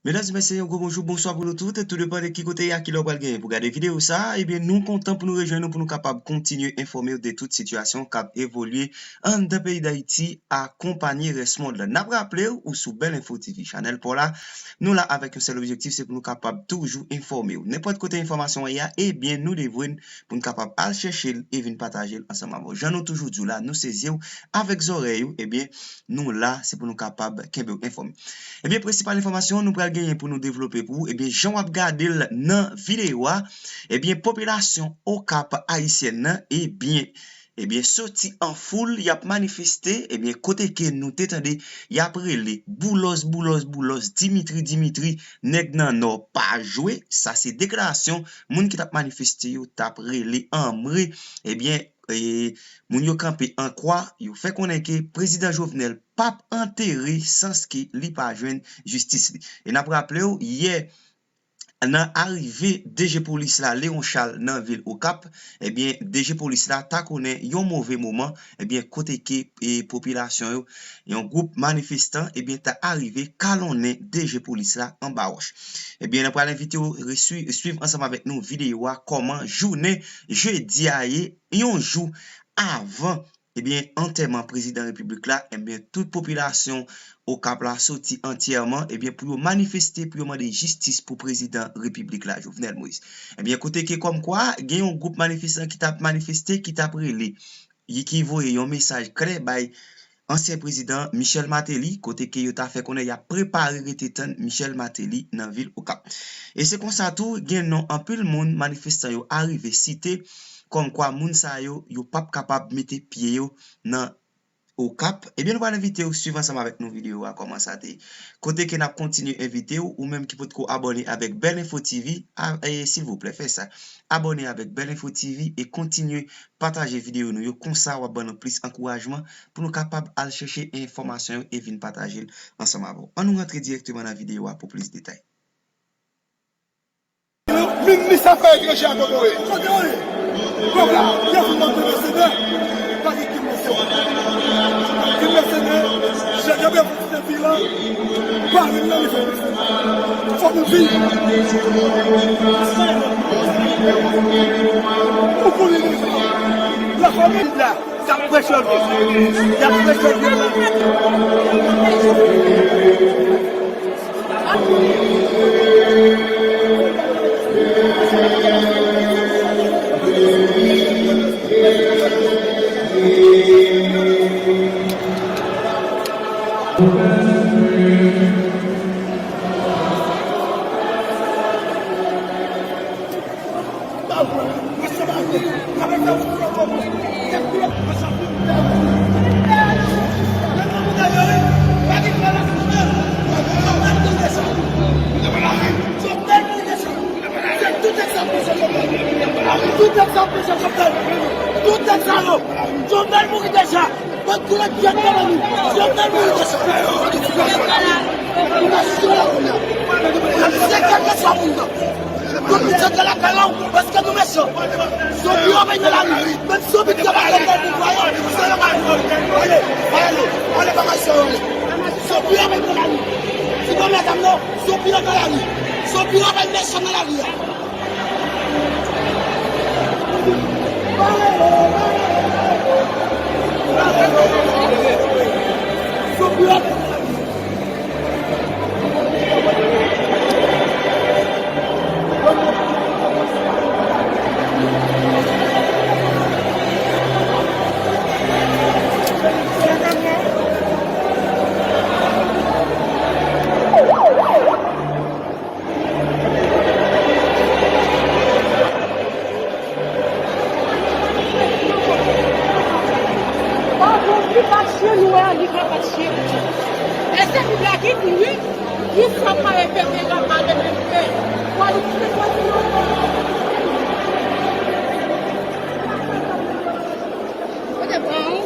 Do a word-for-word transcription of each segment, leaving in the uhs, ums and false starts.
Medam e mesye, yon gwo bonjou, bonswa pou nou tout, tou depan de ki kote a, ki lè w pral genyen pou gade videyo sa a, ebyen, nou kontan pou nou rejwenn nou, pou nou kapab kontinye enfòme w de tout sitiyasyon k ap evolye anndan peyi Dayiti, akonpanye rès mond lan. N ap raple w, ou sou Bèl Enfo T V, chanèl pa w la, nou la avèk yon sèl objektif, se pou nou kapab toujou enfòme w. Nenpòt kote enfòmasyon an ye a, ebyen, nou devwe n pou n kapab al chèche l e vin pataje l ansanm avè w. Jan nou toujou di w la, nou se zye w avèk zòrèy ou, ebyen, nou la, se pou nou kapab kenbe w enfòme. Ebyen, prensipal enfòmasyon nou pral genyen pou nou devlope pou ou, ebyen, jan w ap gade l nan videyo a, ebyen, popilasyon Okap ayisyèn nan, ebyen, ebyen, soti an foul, y ap manifeste, ebyen, kote ke nou te tande, y ap rele, Boulos, Boulos, Boulos, Dimitri, Dimitri, nèg nan Nò pa jwe, sa se deklarasyon moun ki t ap manifeste yo t ap rele anmwe, ebyen, e, moun yo kanpe an kwa, yo fè konnen ke prezidan Jovenel p ap antere sans ke li pa jwenn jistis li. E n ap raple w, yè, nan arive D G polis la, Léon Charles, nan vil Okap, ebyen, D G polis la ta konnen yon move moman, ebyen, kote ke, e, popilasyon yo, yon gwoup manifestan, ebyen, ta arive kalonnen D G polis la anba wòch. Ebyen, n ap pral envite w resui-, swiv ansanm avèk nou videyo a, kòman jounen jedi a ye, yon jou avan, ebyen, antèman prezidan repiblik la, ebyen, tout popilasyon Okap la soti antyèman, ebyen, pou yo manifeste, pou yo mande jistis pou prezidan repiblik la, Jovenel Moïse. Ebyen, kote ke kòmkwa, gen yon gwoup manifestan ki t ap manifeste, ki t ap rele, e ki voye yon mesaj klè bay ansyen prezidan Michel Martelly, kote ke yo ta fè konnen y ap prepare rete tann Michel Martelly nan vil Okap. E se konsa tou, gen non anpil moun manifestan yo arive site, kòmkwa moun sa yo, yo p ap kapab mete pye yo nan Okap. Ebyen, nou pral envite w swiv ansanm avèk nou videyo a, kòman sa te ye. Kote ke n ap kontinye envite w, ou menm ki potko abòne avèk Bèl Enfo T V, a, e, silvouplè, fè sa. Abòne avèk Bèl Enfo T V e kontinye pataje videyo nou yo. Konsa, w ap ban nou plis ankourajman pou nou kapab al chèche enfòmasyon yo e vin pataje l ansanm avè w. Ann nou rantre dirèkteman nan videyo a pou plis detay. Minis Afè Etranjè a kote w ye? Kote w ye? Kòb la, y ap vin nan Kim Mercedes. Pa gen Kim Mercedes. Kim Mercedes, Jan Gabriel Fouti te di la, pa vin nan li fè. Fòk nou di. Ou konnen deja. Lafanmi la. Y ap preche yo. Y ap preche yo. Tout nèg sa yo. Bann koulè pyèt nan men nou. Jovenel Moïse deja. Ou pa sou la kounye a. N ap sèke kèlkeswa moun nan. Tout moun sot nan lakay la, paske nou mechan. Zonbi yo vin nan lari. Menm zonbi ki te pa konn nan pouvwa yo. Ale, ale, ale, pa mache ale. Zonbi yo vin nan lari. Se pa medam non. Zonbi yo nan lari. Zonbi yo vin mechan nan lari a. Pardon, li pa tchwe nou wè, li pa pa tchwe. E se li la ki di wi, ki sa pa e pèp e la pa de pèp. Kote pa ou?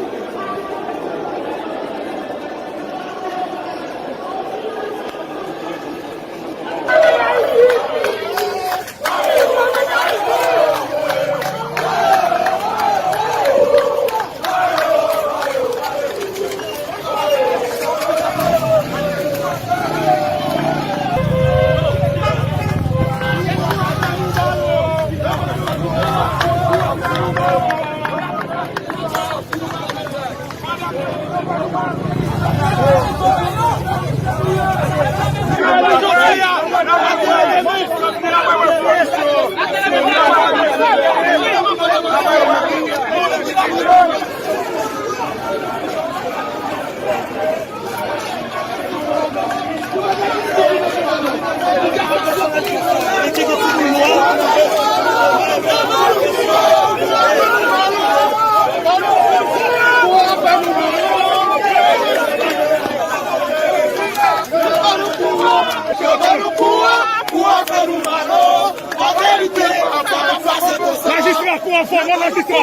Fò, fò, nan, nan, kisa?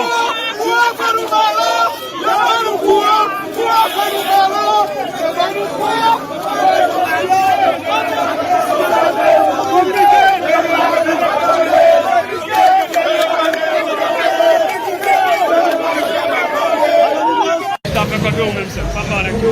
Kouran fè nou mal, yo ban nou kouran, kouran fè nou mal, yo ban nou kouran. Konplike. Sa fè kòb yo menm sèl, pa pale ak yo.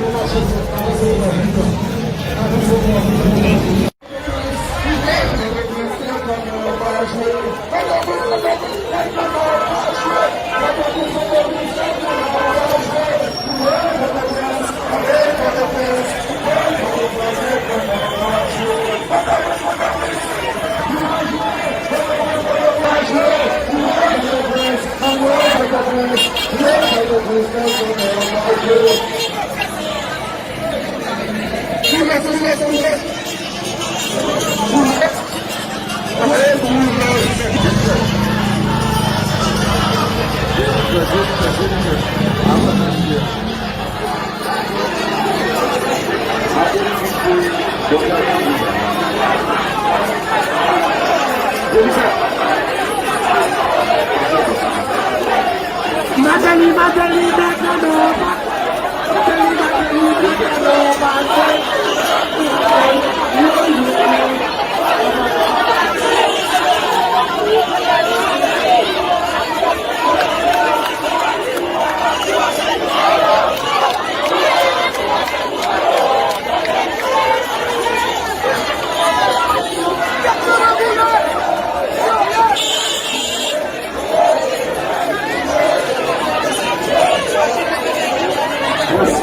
Mateli, Mateli, Mateli,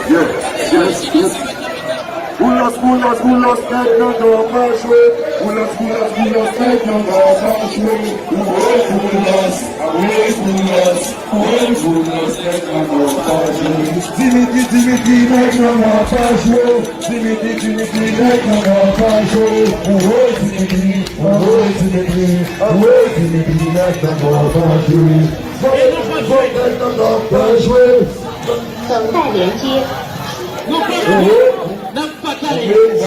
Yes, yes, yes, yes. Boulos, Boulos, Boulos, nèg nan nò pa jwe. Boulos, Boulos, Boulos, nèg nan nò pa jwe. Woy, Boulos, woy, Boulos, woy, Boulos, nèg nan nò pa jwe. Dimitri, Dimitri, nèg nan nò pa jwe. Dimitri, Dimitri, nèg nan nò pa jwe. Woy, Dimitri, woy, Dimitri, woy, Dimitri, nèg nan nò pa jwe. Woy, nèg nan nò pa jwe. Sa vle di, nou pa kale, n ap pa kale.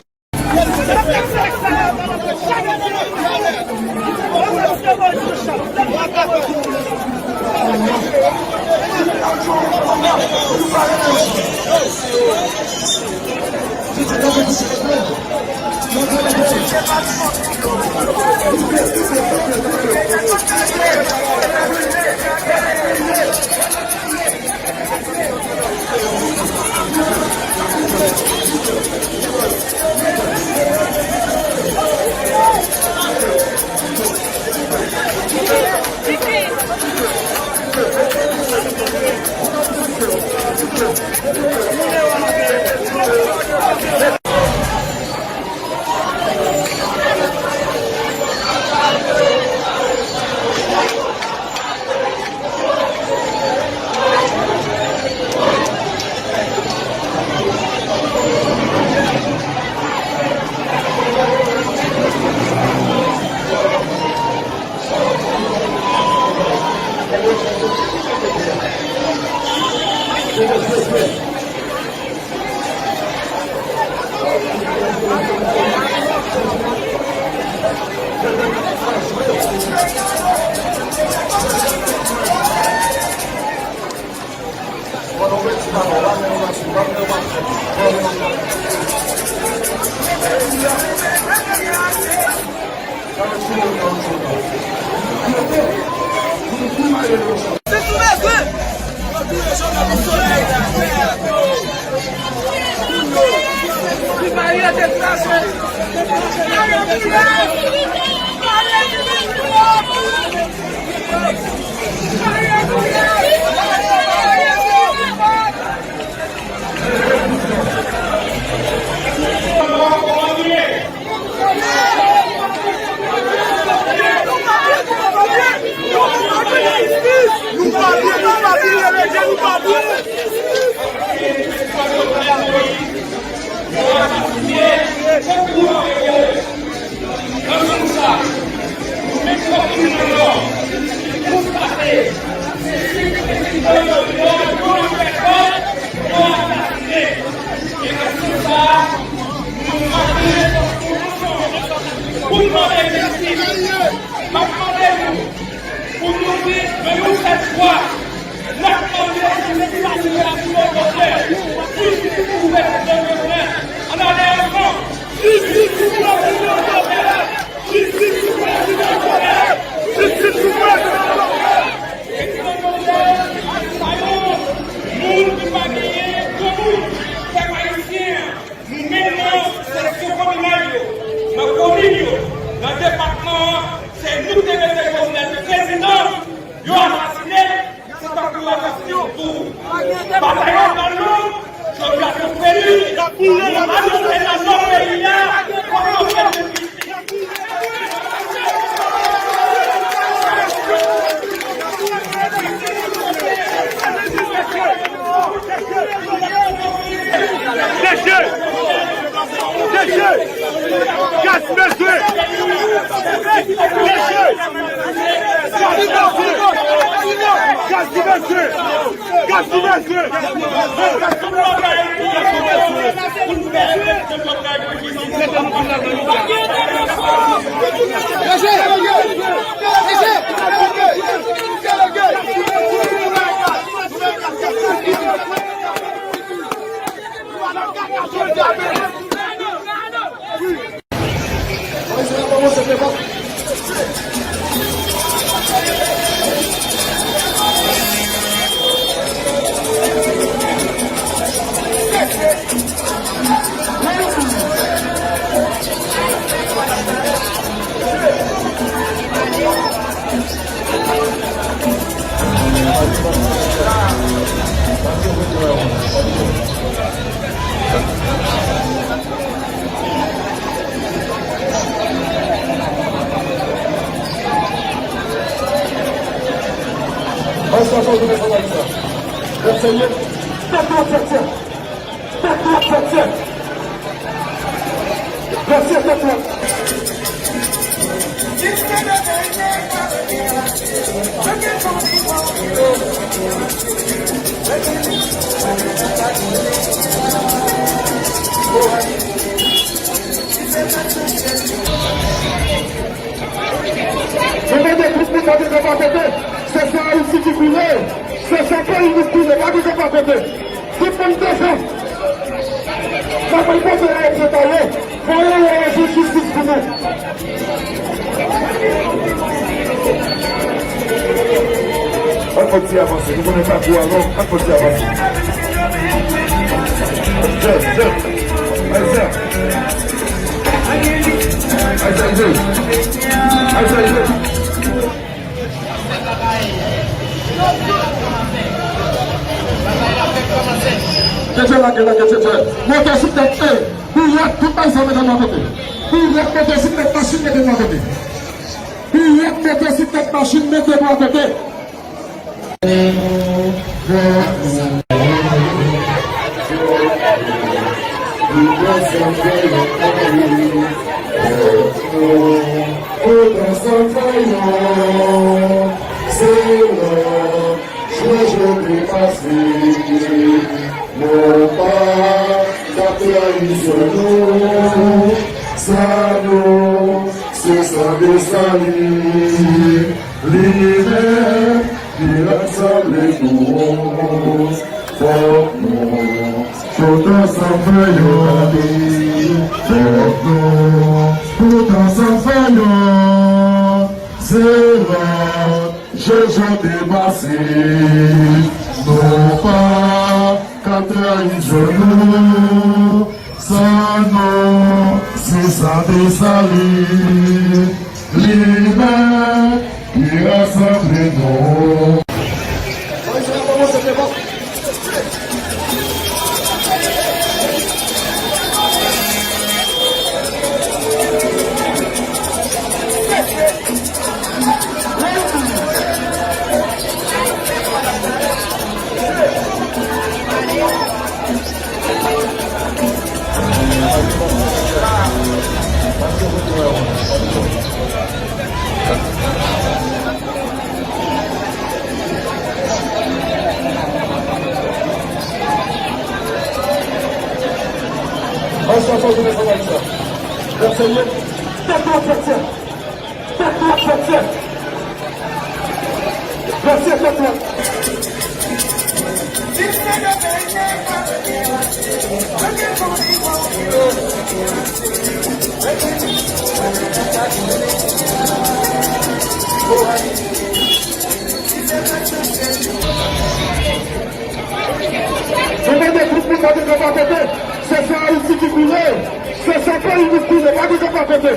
Pou nou mande jistis, m ap mande nou pou nou di, men nou N ap mande pou popilasyon an vin o kontrè. Jistis pou Prezidan Jovenel. Ann ale ansanm. Jistis pou Prezidan Jovenel. Jistis pou Prezidan Jovenel. Jistis pou Prezidan Jovenel. Prezidan Jovenel ak sa yo, moun ki pa genyen granmoun, pèp ayisyen an. Nou menm nan seksyon kominal yo, nan komin yo, nan depatman an, se nou ki te mete Jovenel prezidan, yo asasinen l, se tankou yo asasinen yon tou. Batay la pral long, jodi a se yon peyi, nou anonse nan nò peyi a, fòk nou fè l. Deje! Deje! Gaz bezwen! Deje! Gaz bezwen! Gaz bezwen! Gaz bezwen! Ansanm, ansanm, ansanm, ansanm. Lè serye. Tèt dwat, tèt dwat. Tèt dwat, tèt dwat. Lè serye, tèt dwat. Nou mande tout moun pa degaje pa kote. Se san Ayiti ki koule. Se san peyi nou koule. Pa degaje pa kote. Tout moun desann. Sa fè pote la etranje. Voye yo jistis pou nou. Ann fè ti avanse. Nou konnen sa kou a long. Ann fè ti avanse. Jèn, jèn. Ayisyen. Ayisyen, jèn. Ayisyen, jèn. Tchetchè, lage, lage, tchetchè. Motosiklèt, e, bouyèt, tout bagay sa mete bò kote. Bouyèt, motosiklèt, machin, mete bò kote. Bouyèt, motosiklèt, machin, mete bò kote. Tout ansanm fè yon, se la Jojo te pase. Nou pa ka trayi zòn nou, sa nou se san Desalin. Li menm ki rasanble nou. Fòk nou tout ansanm fè yon. Fòk nou tout ansanm fè yon. Se la Jojo te pase. Nou pa ka trayi zòn nou. San nou se san Desalin. Li menm ki rasanble nou. Ansanm, ansanm, ansanm, ansanm. Lè serye. Tèt dwat, tèt dwat. Tèt dwat, tèt dwat. Mesye, fòk nou. Nou mande tout moun pa gen kanpe akote. Se sa Ayiti ki koule. Se sa peyi nou koule. Pa gen kanpe akote.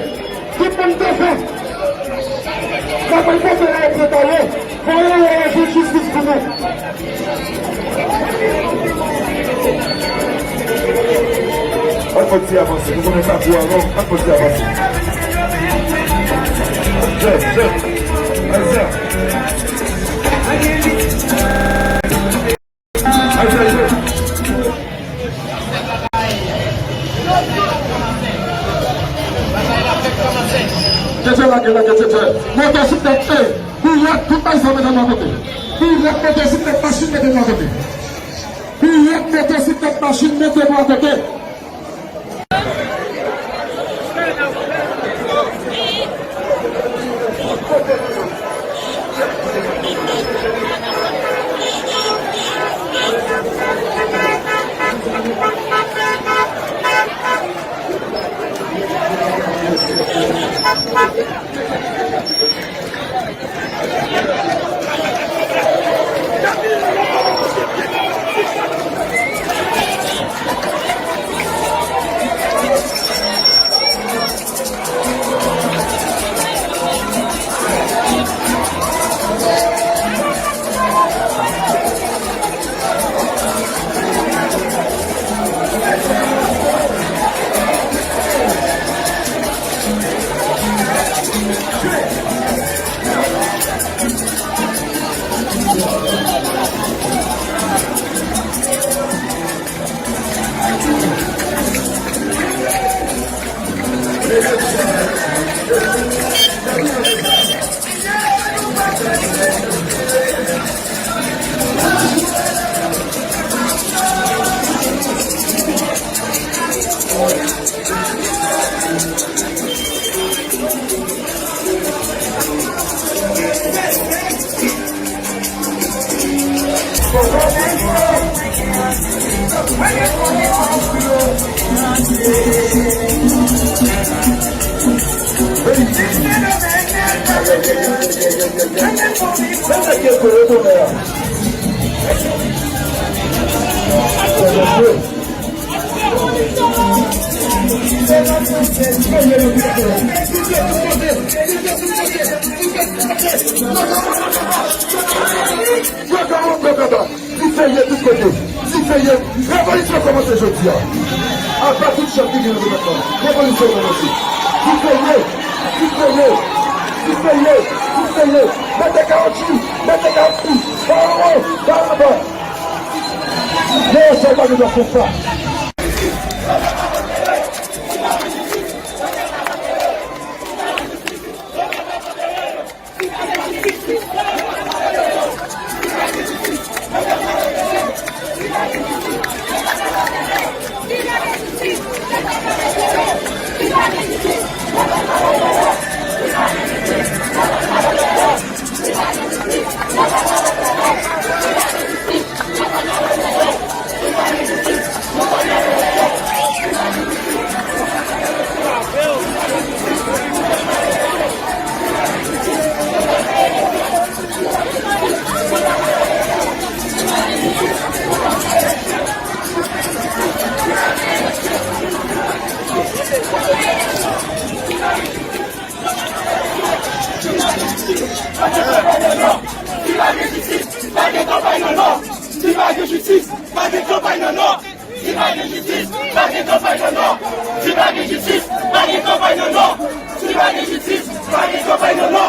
Tout moun kanpe. Kanpe kote la e prepare. Fò yo wè jistis pou nou. Ann fè ti avanse. Nou konnen sa kou a long. Ann fè ti avanse. Jèn, jèn. Ayisyen. Tchetche, lage, lage, tchetche. Motosiklèt, e, bouyèt, tout bagay sa mete nou akote. Bouyèt, motosiklèt, machin, mete nou akote. Bouyèt, motosiklèt, machin, mete nou akote. Li fè ye tout kote. Li fè ye. Revolisyon kòmanse jodi a. Apa tout chèf ki gen nan depatman. Revolisyon kòmanse. Li fè ye. Li fè ye. Li fè ye. Li fè ye. Mete kawotchou. Mete kawotchou. Pa anwo. Pa anba. Yon sèl bagay dwa fè sa. Si pa gen jistis, pa gen kanpay nan Nò. Si pa gen jistis, pa gen kanpay nan Nò. Si pa gen jistis, pa gen kanpay nan Nò. Si pa gen jistis, pa gen kanpay nan Nò. Si pa gen jistis, pa gen kanpay nan Nò.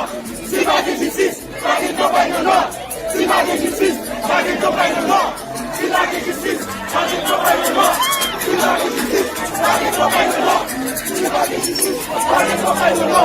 Si pa gen jistis, pa gen kanpay nan Nò. Si pa gen jistis, pa gen kanpay nan Nò. Si pa gen jistis, pa gen kanpay nan Nò. Si pa gen jistis, pa gen kanpay nan Nò. Si pa gen jistis, pa gen kanpay nan Nò.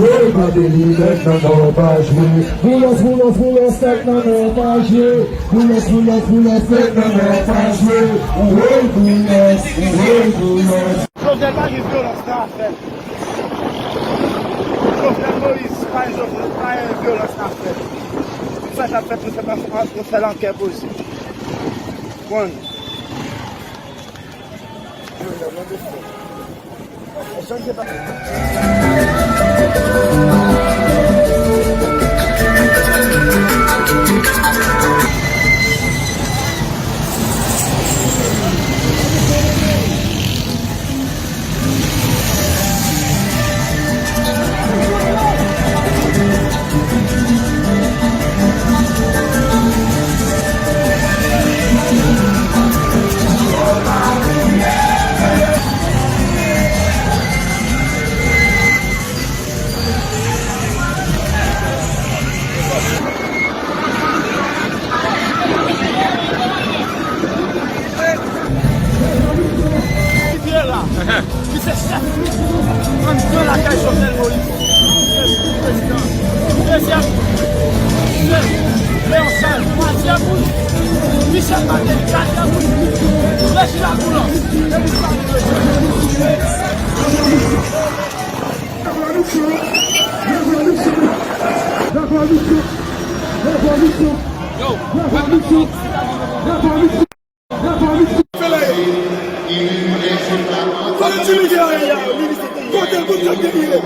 Woy, gade li, nèg nan nò pa jwe. Boulos, boulos, boulos, nèg nan nò pa jwe. Boulos, boulos, boulos, nèg nan nò pa jwe. Woy, boulos, woy, boulos. Jovenel pa gen vyolans nan afè l. Jovenel Moïse pa gen, Jovenel pa gen vyolans nan afè l. Tout sa k ap fèt, nou fè pa, nou fè l an kè poze. Konn. Ki te la, ki se chèf anndan lakay Jovenel Moïse, prezidan. Dezyèm, se Léon Charles. Twazyèm, Michel Martelly. Katriyèm, Reginald Boulos. E pou sa, nou bezwen. Kote Timoun te ye a, minis te ye? Kote l, kote l te ye?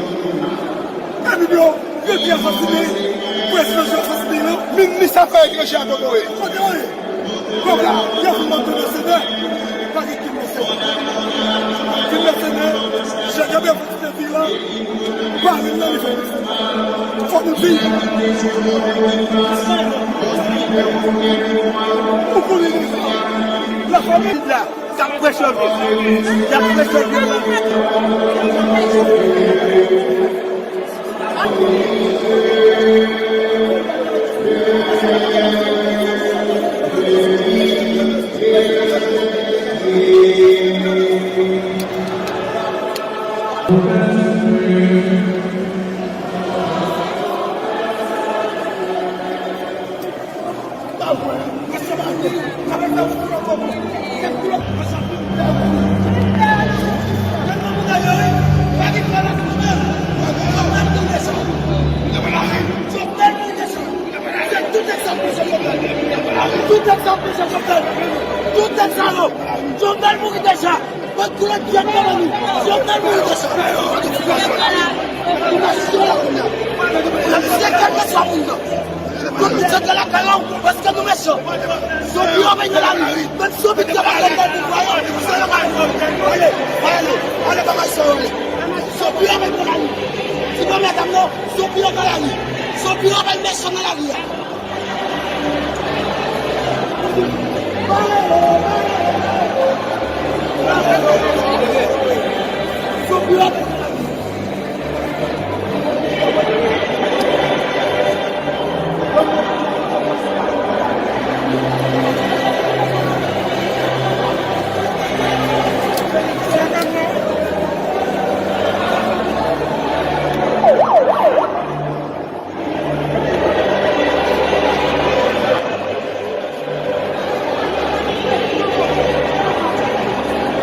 Epi yo, yo te asasine prezidan Jean Francis Billon. Minis Afè Etranjè a kote w ye? Kote w ye? Kòm la, yo fin mande mèsenè. Pa gen ki mèsenè. Ki mèsenè? Jan Gabriel Francis te di la, pa vin nan nivo. Fò nou di. Ou konnen deja. Lafanmi la, k ap preche vyolans. Y ap preche vyolans. Tout tèt sa yo. Jovenel mouri deja. Bann koulè dyab nan men nou. Jovenel mouri deja. N ap sèkèt nan sa moun nan. Tout moun sot nan lakay la, paske nou mechan. Zonbi yo vin nan lari. Bann zonbi k ap atake pouvwa yo. Ale, ale, ale, bagay sa yo ale. Zonbi yo vin nan lari. Ti granmèt nan, zonbi yo nan lari. Zonbi yo vin mechan nan lari a.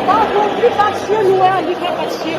Pa konpli pa tchwe nou wè li ka pa tchwe.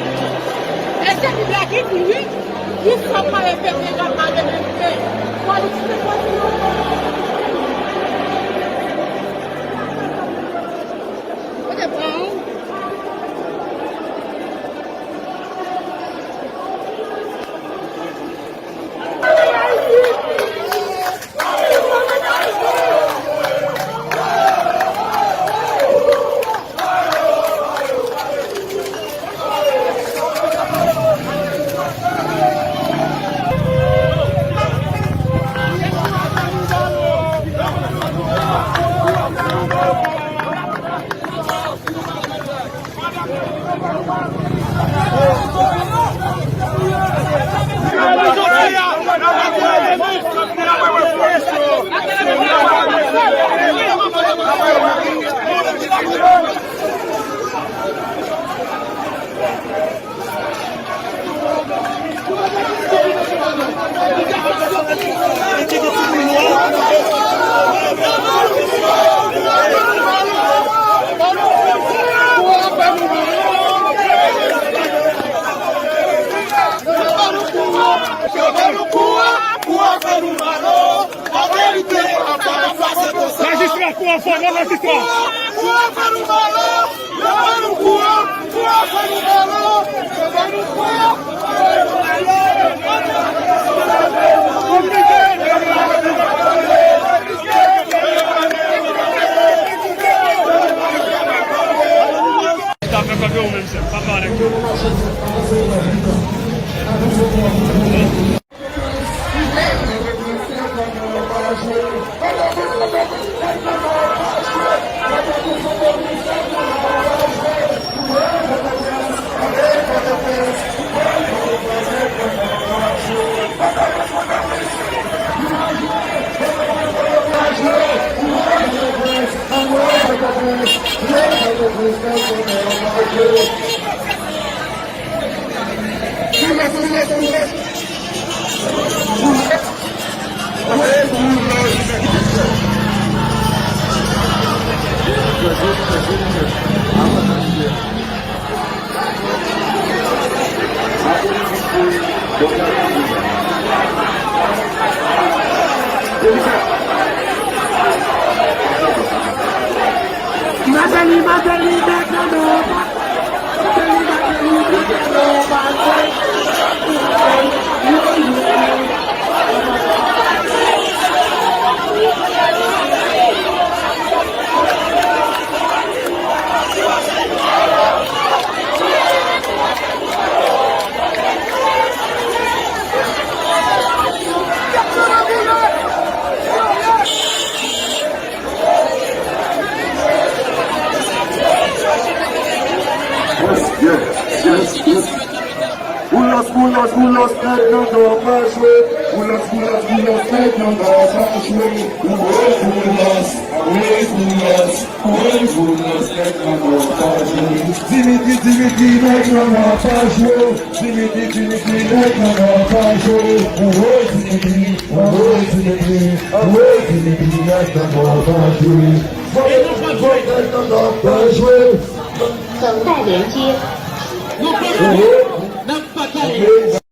Majistra, kou an fò, non, majistra. Yes, yes, yes, yes. Boulos, Boulos, Boulos, nèg nan nò pa jwe. Boulos, Boulos, Boulos, nèg nan nò pa jwe. Woy, Boulos, woy, Boulos, woy, Boulos, nèg nan nò pa jwe. Dimitri, Dimitri, nèg nan nò pa jwe. Dimitri, Dimitri, nèg nan nò pa jwe. Woy, Dimitri, woy, Dimitri, woy, Dimitri, nèg nan nò pa jwe. Voye nou pa jwe, nèg nan nò pa jwe. N ap pa kale.